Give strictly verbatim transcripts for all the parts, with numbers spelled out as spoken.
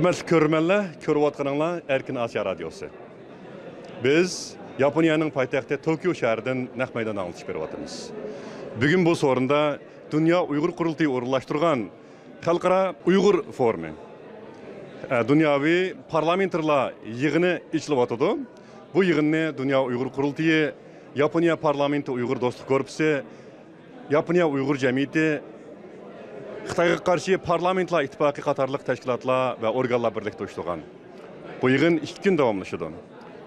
ھۆرمەتلىك كۆرۈرمەنلەر، كۆرۈۋاتقىنىڭلار ئەركىن ئاسىيا رادىيوسى. بىز ياپونىيەنىڭ پايتەختى توكيو شەھىرىدىن نەق مەيداندا ئاڭلىتىش بېرىۋاتىمىز. بۈگۈن بۇ سورۇندا دۇنيا ئۇيغۇر قۇرۇلتىيى ئورۇنلاشتۇرغان خەلقئارا ئۇيغۇر فورۇمى، ئە، دۇنياۋى پارلامېنتارلار يىغىنى ئېچىلىۋاتىدۇ. بۇ يىغىننى دۇنيا ئۇيغۇر قۇرۇلتىيى، ياپونىيە پارلامېنتى ئۇيغۇر دوستلۇق گۇرۇپپىسى، ياپونىيە ئۇيغۇر جەمئىيىتى، خىتايغا قارشى پارلامېنتلار ئىتتىپاقى قاتارلىق تەشكىلاتلار ۋە ئورگانلار بىرلىكتە ئۇيۇشتۇرغان. بۇ يىغىن ئىككى كۈن داۋاملىشىدۇ.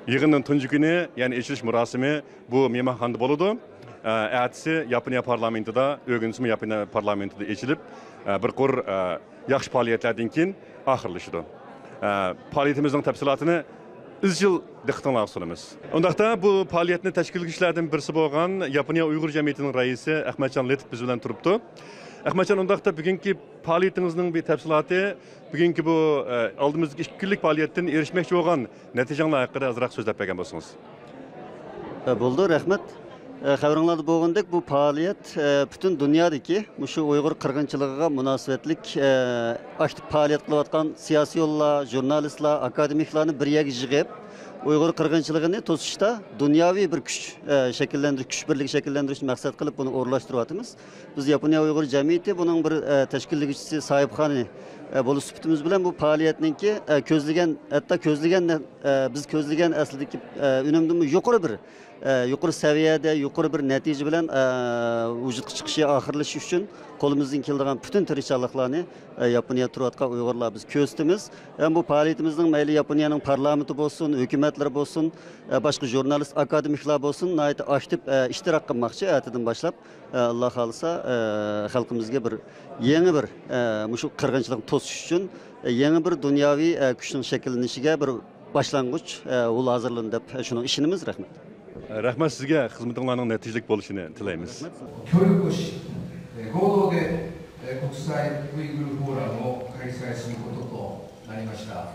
يىغىننىڭ تۇنجى كۈنى، يەنى ئېچىلىش مۇراسىمى بۇ مېھمانخانىدا بولىدۇ. ئە، ئەتىسى ياپونىيە پارلامېنتىدا، ئۆگۈنسىمۇ ياپونىيە پارلامېنتىدا ئېچىلىپ، ئە، بىر قۇر، ئە، ياخشى پائالىيەتلەردىن كېيىن ئاخىرلىشىدۇ. ئە، پائالىيىتىمىزنىڭ تەپسىلاتىنى ئىزچىل دىققىتىڭلارغا سۇنىمىز. ئۇنداقتا بۇ پائالىيەتنى تەشكىللىگۈچىلەردىن بىرسى بولغان ياپونىيە ئۇيغۇر جەمئىيىتىنىڭ رەئىسى ئەخمەتجان لېتىپ بىز بىلەن تۇرۇپتۇ. ئەخمەتجان، ئۇنداقتا بۈگۈنكى پائالىيىتىڭىزنىڭ بىر تەپسىلاتى، بۈگۈنكى بۇ، ئە، ئالدىمىزدىكى ئىككى كۈنلۈك پائالىيەتتىن ئېرىشمەكچى بولغان نەتىجەڭلار ھەققىدە ئازراق سۆزلەپ بەرگەن بولسىڭىز. ئە، بولىدۇ، رەھمەت. ئە، خەۋىرىڭلاردا بولغاندەك، بۇ پائالىيەت، ئە، پۈتۈن دۇنيادىكى مۇشۇ ئۇيغۇر قىرغىنچىلىقىغا مۇناسىۋەتلىك، ئە، ئاكتىپ پائالىيەت قىلىۋاتقان سىياسىيونلار، ژۇرنالىستلار، ئاكادېمىكلارنى بىر يەرگە يىغىپ، ئۇيغۇر قىرغىنچىلىقىنى توسۇشتا دۇنياۋى بىر كۈچ، ئە، شەكىللەندۈرۈش، كۈچ بىرلىكى شەكىللەندۈرۈشنى مەقسەت قىلىپ بۇنى ئورۇنلاشتۇرۇۋاتىمىز. بىز ياپونىيە ئۇيغۇر جەمئىيىتى بۇنىڭ بىر، ئە، تەشكىللىگۈچىسى، ساھىبخانى، ئە، بولۇش سۈپىتىمىز بىلەن بۇ پائالىيەتنىڭكى، ئە، كۆزلىگەن، ھەتتا كۆزلىگەن، ئە، بىز كۆزلىگەن ئەسلىدىكى، ئە، ئۈنۈمدىنمۇ يۇقىرى بىر، ئە، يۇقىرى سەۋىيەدە، يۇقىرى بىر نەتىجە بىلەن، ئە، ۋۇجۇدقا چىقىشى، ئاخىرلىشىشى ئۈچۈن قولىمىزدىن كېلىدىغان پۈتۈن تىرىشچانلىقلارنى، ئە، ياپونىيەدە تۇرۇۋاتقان ئۇيغۇرلار بىز كۆرسىتىمىز. ھەم بۇ پائالىيىتىمىزنىڭ مەيلى ياپونىيەنىڭ پارلامېنتى بولسۇن، ھۆكۈمەتلىرى بولسۇن، ئە، باشقا ژۇرنالىست، ئاكادېمىكلار بولسۇن، ناھايىتى ئاكتىپ، ئە، ئىشتىراك قىلماقچى ئەتىدىن باشلاپ. ئە، ئاللا خالىسا، ئە، خەلقىمىزگە بىر يېڭى بىر، ئە، مۇشۇ قىرغىنچىلىقنى توسۇش ئۈچۈن، ئە، يېڭى بىر دۇنياۋى، ئە، كۈچنىڭ شەكىللىنىشىگە بىر باشلانغۇچ، ئە، ئۇل ھازىرلىنىدۇ دەپ شۇنىڭغا ئىشىنىمىز. رەھمەت. رەھمەت سىزگە، خىزمىتىڭلارنىڭ نەتىجىلىك بولۇشىنى تىلەيمىز. 協力をし、えー合同で、えー国際ウイグルフォーラムを開催することとなりました。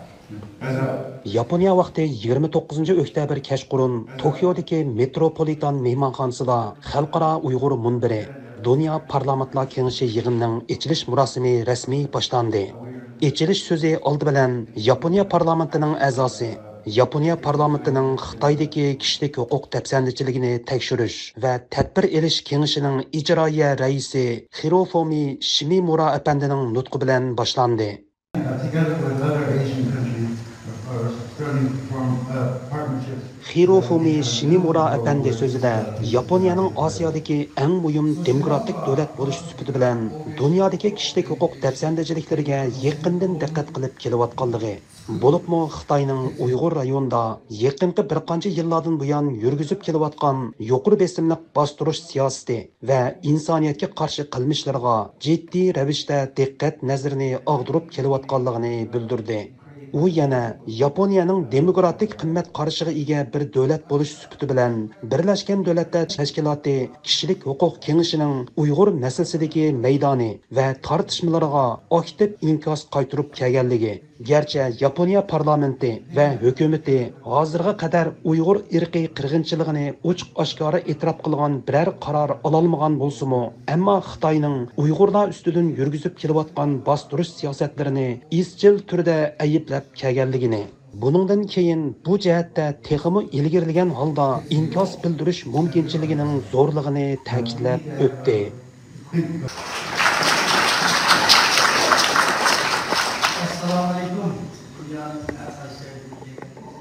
ياپونىيە ۋاقتى يىگىرمە توققۇزىنچى ئۆكتەبىر كەچقۇرۇن توكيودىكى مېتروپولىتان مېھمانخانىسىدا خەلقئارا ئۇيغۇر مۇنبىرى، دۇنيا پارلامېنتلار كېڭىشى يىغىنىنىڭ ئېچىلىش مۇراسىمى رەسمىي باشلاندى. ئېچىلىش سۆزى ئالدى بىلەن ياپونىيە پارلامېنتىنىڭ ئەزاسى، ياپونىيە پارلامېنتىنىڭ خىتايدىكى كىشىلىك ھوقۇق دەپسەندىچىلىكىنى تەكشۈرۈش ۋە تەدبىر ئېلىش كېڭىشىنىڭ ئىجرائىيە رەئىسى خىروفۇمى شىمىمۇرا ئەپەندىنىڭ نۇتقى بىلەن باشلاندى. Together with other Asian countries, uh, starting from, uh, partnerships. خىروفۇمى شىمىمۇرا ئەپەندى سۆزىدە ياپونىيەنىڭ ئاسىيادىكى ئەڭ مۇھىم دېموكراتىك دۆلەت بولۇش سۈپىتى بىلەن دۇنيادىكى كىشىلىك ھوقۇق دەپسەندىچىلىكلىرىگە يېقىندىن دىققەت قىلىپ كېلىۋاتقانلىقى، بولۇپمۇ خىتاينىڭ ئۇيغۇر رايونىدا يېقىنقى بىر قانچە يىللاردىن بۇيان يۈرگۈزۈپ كېلىۋاتقان يۇقىرى بېسىملىق باستۇرۇش سىياسىتى ۋە ئىنسانىيەتكە قارشى قىلمىشلىرىغا جىددىي رەۋىشتە دىققەت نەزىرىنى ئاغدۇرۇپ كېلىۋاتقانلىقىنى بىلدۈردى. ئۇ يەنە ياپونىيەنىڭ دېموكراتىك قىممەت قارىشىغا ئىگە بىر دۆلەت بولۇش سۈپىتى بىلەن، بىرلەشكەن دۆلەتلەر تەشكىلاتى كىشىلىك ھوقۇق كېڭىشىنىڭ ئۇيغۇر مەسىلىسىدىكى مەيدانى ۋە تارتىشمىلىرىغا ئاكتىپ ئىنكاس قايتۇرۇپ كەلگەنلىكى، گەرچە ياپونىيە پارلامېنتى ۋە ھۆكۈمىتى ھازىرغا قەدەر ئۇيغۇر ئىرقىي قىرغىنچىلىقىنى ئوچۇق-ئاشكارا ئېتىراپ قىلغان بىرەر قارار ئالالمىغان بولسىمۇ، ئەمما خىتاينىڭ ئۇيغۇرلار ئۈستىدىن يۈرگۈزۈپ كېلىۋاتقان باستۇرۇش سىياسەتلىرىنى ئىزچىل تۈردە ئەيىبلەپ كەلگەنلىكىنى، بۇنىڭدىن كېيىن بۇ جەھەتتە تېخىمۇ ئىلگىرىلىگەن ھالدا ئىنكاس بىلدۈرۈش مۇمكىنچىلىكىنىڭ زورلۇقىنى تەكىتلەپ ئۆتتى.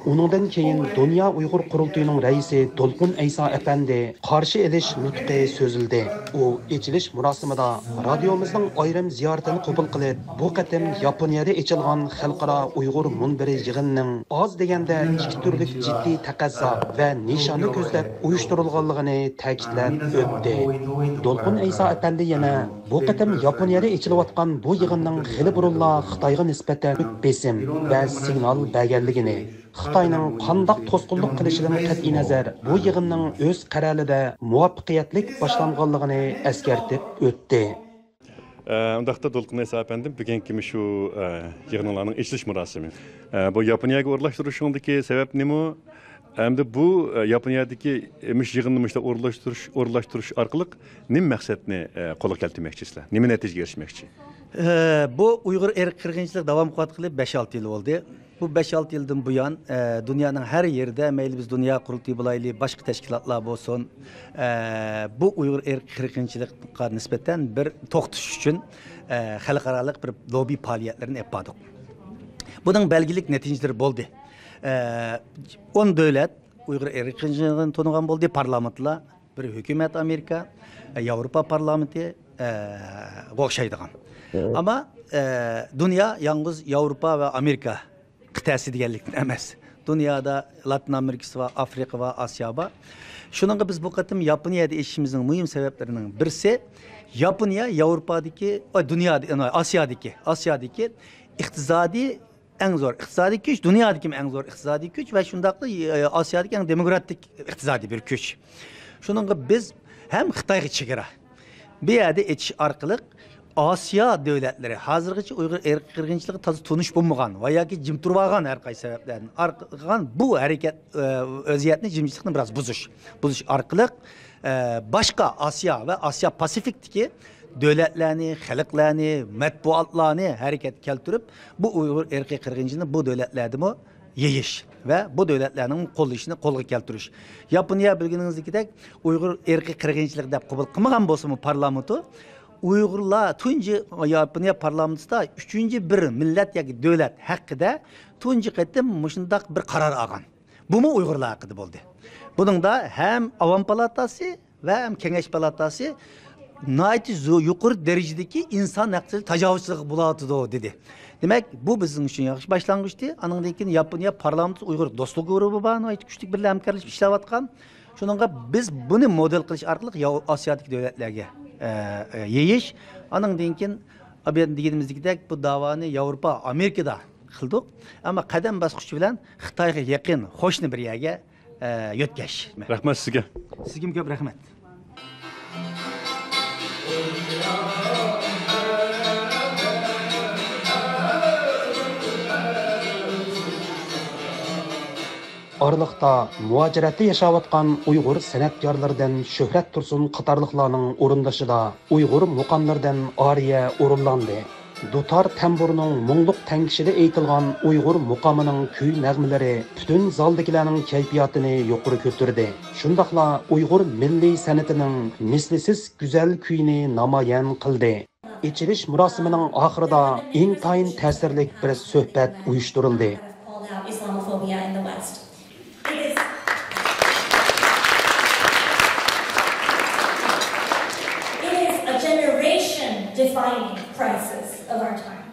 ئۇنىڭدىن كېيىن دۇنيا ئۇيغۇر قۇرۇلتىيىنىڭ رەئىسى دولقۇن ئەيسا ئەپەندى قارشى ئېلىش نۇتقى سۆزلىدى. ئۇ ئېچىلىش مۇراسىمىدا رادىيومىزنىڭ ئايرىم زىيارىتىنى قوبۇل قىلىپ، بۇ قېتىم ياپونىيەدە ئېچىلغان خەلقئارا ئۇيغۇر مۇنبىرى يىغىنىنىڭ ئاز دېگەندە ئىككى تۈرلۈك جىددىي تەقەززا ۋە نىشاننى كۆزلەپ ئۇيۇشتۇرۇلغانلىقىنى تەكىتلەپ ئۆتتى. دولقۇن ئەيسا ئەپەندى يەنە بۇ قېتىم ياپونىيەدە ئېچىلىۋاتقان بۇ يىغىننىڭ خېلى بۇرۇنلا خىتايغا نىسبەتەن كۆپ بېسىم ۋە سىگنال بەرگەنلىكىنى، خىتاينىڭ قانداق توسقۇنلۇق قىلىشىدىن قەتئىينەزەر، بۇ يىغىننىڭ ئۆز قەرەلىدە مۇۋەپپەقىيەتلىك باشلانغانلىقىنى ئەسكەرتىپ ئۆتتى. ئە، ئۇنداقتا دولقۇن ئەيسا ئەپەندىم، بۈگۈنكى مۇشۇ، ئە، يىغىنلارنىڭ ئېچىلىش مۇراسىمى. ئە، بۇ ياپونىيەگە ئورۇنلاشتۇرۇشۇڭدىكى سەۋەب نېمە؟ ئەمدى بۇ، ئە، ياپونىيەدىكى مۇشۇ يىغىننى مۇشۇنداق ئورۇنلاشتۇرۇش، ئورۇنلاشتۇرۇش ئارقىلىق نېمە مەقسەتنى، ئە، قولغا كەلتۈرمەكچىسىلەر؟ نېمە نەتىجىگە ئېرىشمەكچى؟ ئە، بۇ ئۇيغۇر ئىرقىي قىرغىنچىلىقى داۋام قىلىۋاتقىلى بەش-ئالتە يىل بولدى. بۇ بەش-ئالتە يىلدىن بۇيان، ئە، دۇنيانىڭ ھەر يېرىدە، مەيلى بىز دۇنيا قۇرۇلتىيى بولايلى، باشقا تەشكىلاتلار بولسۇن، ئە، بۇ ئۇيغۇر ئىرقىي قىرغىنچىلىققا نىسبەتەن بىر توختىتىش ئۈچۈن، ئە، خەلقئارالىق بىر لوببى پائالىيەتلىرىنى ئېلىپ باردۇق. بۇنىڭ بەلگىلىك نەتىجىلىرى بولدى. ئە، ئون دۆلەت ئۇيغۇر ئىرقىي قىرغىنچىلىقىنى تونۇغان بولدى، پارلامېنتلار. بىر ھۆكۈمەت ئامېرىكا، ئە، ياۋروپا پارلامېنتى، ئە، غا ئوخشايدىغان. ئەمما، ئە، دۇنيا يالغۇز ياۋروپا ۋە ئامېرىكا قىتئەسى دېگەنلىكتىن ئەمەس. دۇنيادا لاتىن ئامېرىكىسى بار، ئافرىقا بار، ئاسىيا بار. شۇنىڭغا بىز بۇ قېتىم ياپونىيەدە ئېچىشىمىزنىڭ مۇھىم سەۋەبلىرىنىڭ بىرسى، ياپونىيە ياۋروپادىكى، ئاي، دۇنيادا، ئاسىيادىكى، ئاسىيادىكى ئىقتىسادىي ئەڭ زور ئىقتىسادىي كۈچ، دۇنيادىكى ئەڭ زور ئىقتىسادىي كۈچ ۋە شۇنداقلا، ئە، ئاسىيادىكى ئەڭ دېموكراتىك ئىقتىسادىي بىر كۈچ. شۇنىڭغا بىز ھەم خىتايغا چېگرا بۇ يەردە ئېچىش ئارقىلىق ئاسىيا دۆلەتلىرى، ھازىرغىچە ئۇيغۇر ئىرقىي قىرغىنچىلىقى تازا تونۇش بولمىغان ۋە ياكى جىم تۇرۇۋالغان ھەر قايسى سەۋەبلەردىن ئارقىغان بۇ ھەرىكەت، ئە، ۋەزىيەتنى، جىمجىتلىقنى بىراز بۇزۇش، بۇزۇش ئارقىلىق، ئە، باشقا ئاسىيا ۋە ئاسىيا پاسىفىكتىكى دۆلەتلەرنى، خەلقلەرنى، مەتبۇئاتلارنى ھەرىكەتكە كەلتۈرۈپ، بۇ ئۇيغۇر ئىرقىي قىرغىنچىلىقىنى بۇ دۆلەتلەردىمۇ يېيىش ۋە بۇ دۆلەتلەرنىڭ قوللىشىنى قولغا كەلتۈرۈش. ياپونىيە، بىلگىنىڭىزدىكىدەك، ئۇيغۇر ئىرقىي قىرغىنچىلىق دەپ قوبۇل قىلمىغان بولسىمۇ پارلامېنتو، ئۇيغۇرلار تۇنجى ياپونىيە پارلامېنتىدا ئۈچىنچى بىر مىللەت ياكى دۆلەت ھەققىدە تۇنجى قېتىم مۇشۇنداق بىر قارار ئالغان. بۇمۇ ئۇيغۇرلار ھەققىدە بولدى. بۇنىڭدا ھەم ئاۋام پالاتاسى ۋە ھەم كېڭەش پالاتاسى ناھايىتى زو-، يۇقىرى دەرىجىدىكى ئىنسان ھەقلىرى تاجاۋۇزچىلىقى بولۇۋاتىدۇ، دېدى. دېمەك، بۇ بىزنىڭ ئۈچۈن ياخشى باشلانغۇچتى. ئاندىن كېيىن ياپونىيە پارلامېنتىدا ئۇيغۇر دوستلۇق گۇرۇپپا بار، ناھايىتى كۈچلۈك بىللە ھەمكارلىشىپ ئىشلەۋاتقان. شۇنىڭغا بىز بۇنى مودېل قىلىش ئارقىلىق ياۋ-، ئاسىيادىكى دۆلەتلەرگە، ئە، ئە، يېيىش. ئاندىن كېيىن، ئابىدە دېگىنىمىزدەك، بۇ داۋانى ياۋروپا، ئامېرىكىدا قىلدۇق. ئەمما قەدەم باسقۇچى بىلەن خىتايغا يېقىن قوشنا بىر يەرگە، ئە، يۆتكەش. رەھمەت سىزگە. سىزگىمۇ كۆپ رەھمەت. ئارىلىقتا مۇھاجىرەتتە ياشاۋاتقان ئۇيغۇر سەنئەتكارلىرىدىن شۆھرەت تۇرسۇن قاتارلىقلارنىڭ ئورۇندىشىدا ئۇيغۇر مۇقاملىرىدىن ئارىيە ئورۇنلاندى. دۇتار تەمبۇرنىڭ مۇڭلۇق تەڭگىشىدە ئېيتىلغان ئۇيغۇر مۇقامىنىڭ كۈي نەغمىلىرى پۈتۈن زالدىكىلەرنىڭ كەيپىياتىنى يۇقىرى كۆتۈردى. شۇنداقلا ئۇيغۇر مىللىي سەنئىتىنىڭ مىسلىسىز گۈزەل كۈيىنى نامايان قىلدى. ئېچىلىش مۇراسىمىنىڭ ئاخىرىدا ئىنتايىن تەسىرلىك بىر سۆھبەت ئۇيۇشتۇرۇلدى. It is a generation-defining crisis of our time.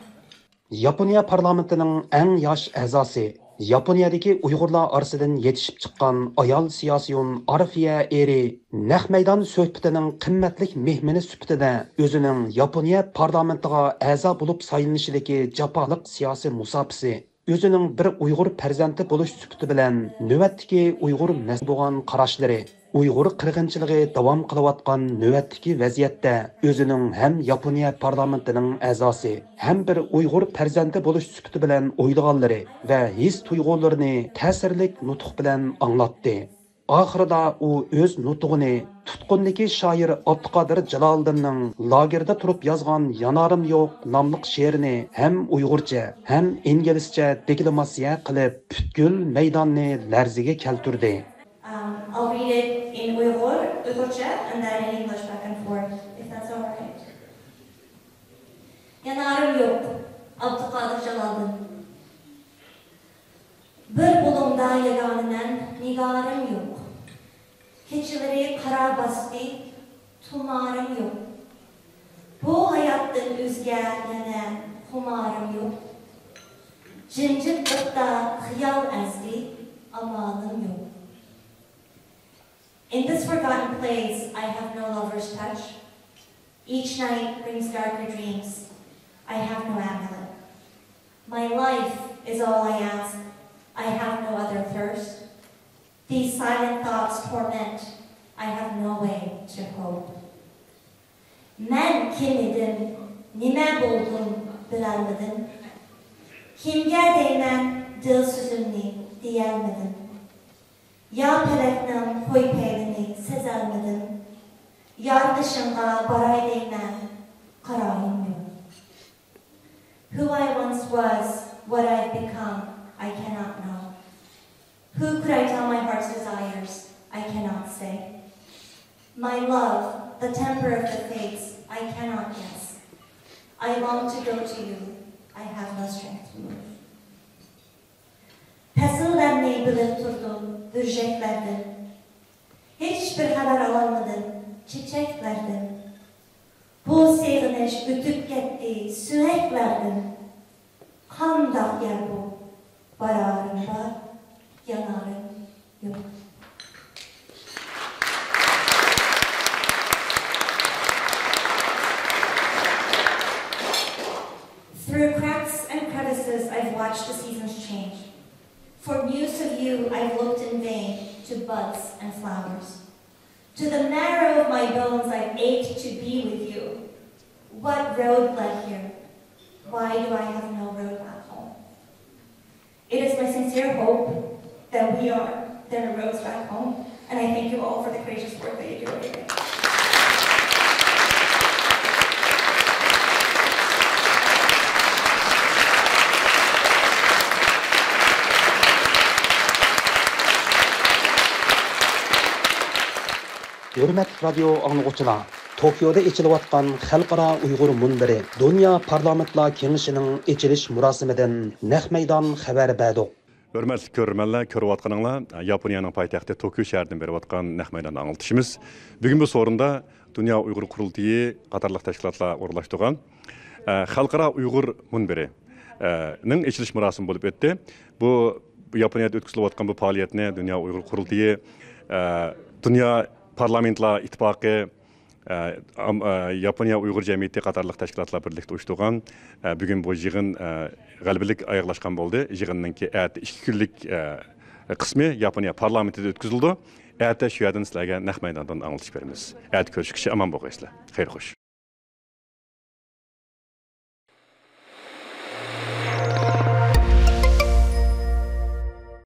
ياپونىيە پارلامېنتىنىڭ ئەڭ ياش ئەزاسى، ياپونىيەدىكى ئۇيغۇرلار ئارىسىدىن يېتىشىپ چىققان ئايال سىياسىيون ئارفىيە ئېرى نەق مەيدان سۆھبىتىنىڭ قىممەتلىك مېھمىنى سۈپىتىدە ئۆزىنىڭ ياپونىيە پارلامېنتىغا ئەزا بولۇپ سايلىنىشىدىكى جاپالىق سىياسىي مۇساپىسى، ئۆزىنىڭ بىر ئۇيغۇر پەرزەنتى بولۇش سۈپىتى بىلەن نۆۋەتتىكى ئۇيغۇر مەسىلىسىگە بولغان قاراشلىرى، ئۇيغۇر قىرغىنچىلىقى داۋام قىلىۋاتقان نۆۋەتتىكى ۋەزىيەتتە ئۆزىنىڭ ھەم ياپونىيە پارلامېنتىنىڭ ئەزاسى، ھەم بىر ئۇيغۇر پەرزەنتى بولۇش سۈپىتى بىلەن ئويلىغانلىرى ۋە ھېس-تۇيغۇلىرىنى تەسىرلىك نۇتۇق بىلەن ئاڭلاتتى. ئاخىرىدا ئۇ ئۆز نۇتۇقىنى تۇتقۇندىكى شائىر ئابدۇقادىر جالالىدىننىڭ لاگېردا تۇرۇپ يازغان يانارىم يوق ناملىق شېئىرىنى ھەم ئۇيغۇرچە، ھەم ئىنگلىزچە دېكلاماتسىيە قىلىپ، پۈتكۈل مەيداننى لەرزىگە كەلتۈردى. Um, I'll read it in Uyghur, Uyghurcha, and then in English back and forth, if that's all right. يانارىم يوق، ئابدۇقادىر جالالىدىن. بىر بۇلۇڭدا يېگانىمەن، نىگارىم يوق. كېچىلىرى قارا باستى، تۇمارىم يوق. بۇ ھاياتتىن ئۆزگە يەنە خۇمارىم يوق. جىمجىتلىقتا خىيال ئەزدى، ئامالىم يوق. In this forgotten place, I have no lover's touch. Each night brings darker dreams. I have no amulet. My life is all I ask. I have no other thirst. These silent thoughts torment. I have no way to hope. مەن كىم ئىدىم، نېمە بولدۇم، بىلەلمىدىم. كىمگە دەيمەن دىل سۆزۈمنى، دېيەلمىدىم. يا پەلەكنىڭ قوي پەيلىنى سېزەلمىدىم، يارىتىشىڭغا باراي دەيمەن، قارايىم يوق. Who I once was, what I've become, I cannot know. Who could I tell my heart's desires? I cannot say. My love, the temper of the fates, I cannot guess. I long to go to you, I have no strength to move. پەسىللەرنى بىلىپ تۇردۇم بۈرجەكلەردىن، ھېچبىر خەۋەر ئالالمىدىم چېچەكلەردىن. بۇ سېغىنىش ئۆتۈپ كەتتى سۆڭەكلەردىن. قانداق يەر بۇ؟ بارارىم بار، يانارىم يوق. Through cracks and crevices, I've watched the seasons change. For news of you, I've looked in vain to buds and flowers. To the marrow of my bones, I've ached to be with you. What road led here? Why do I have no road back home? It is my sincere hope that we are, there are roads back home, and I thank you all for the courageous work that you do every day. ھۆرمەتلىك رادىيو ئاڭلىغۇچىلار، توكيودا ئېچىلىۋاتقان خەلقئارا ئۇيغۇر مۇنبىرى دۇنيا پارلامېنتلار كېڭىشىنىڭ ئېچىلىش مۇراسىمىدىن نەق مەيدان خەۋەر بەردۇق. ھۆرمەتلىك كۆرۈرمەنلەر، كۆرۈۋاتقىنىڭلار ياپونىيەنىڭ پايتەختى توكيو شەھىرىدىن بېرىۋاتقان نەق مەيدان ئاڭلىتىشىمىز. بۈگۈن بۇ سورۇندا دۇنيا ئۇيغۇر قۇرۇلتىيى قاتارلىق تەشكىلاتلار ئورۇنلاشتۇرغان، ئە، خەلقئارا ئۇيغۇر مۇنبىرى، ئە، نىڭ ئېچىلىش مۇراسىمى بولۇپ ئۆتتى. بۇ ياپونىيەدە ئۆتكۈزۈلۈۋاتقان بۇ پائالىيەتنى دۇنيا ئۇيغۇر قۇرۇلتىيى، ئە، دۇنيا پارلامېنتلار ئىتتىپاقى، ئە، ئام-، ئە، ياپونىيە ئۇيغۇر جەمئىيىتى قاتارلىق تەشكىلاتلار بىرلىكتە ئۇيۇشتۇرغان، ئە، بۈگۈن بۇ يىغىن، ئە، غەلىبىلىك ئاياغلاشقان بولدى. يىغىننىڭكى ئەتە ئىككى كۈنلۈك، ئە، قىسمى ياپونىيە پارلامېنتىدا ئۆتكۈزۈلىدۇ. ئەتە شۇ يەردىن سىلەرگە نەق مەيداندىن ئاڭلىتىش بېرىمىز. ئەتە كۆرۈشكىچە ئامان بولغايسىلەر. خەير خوش.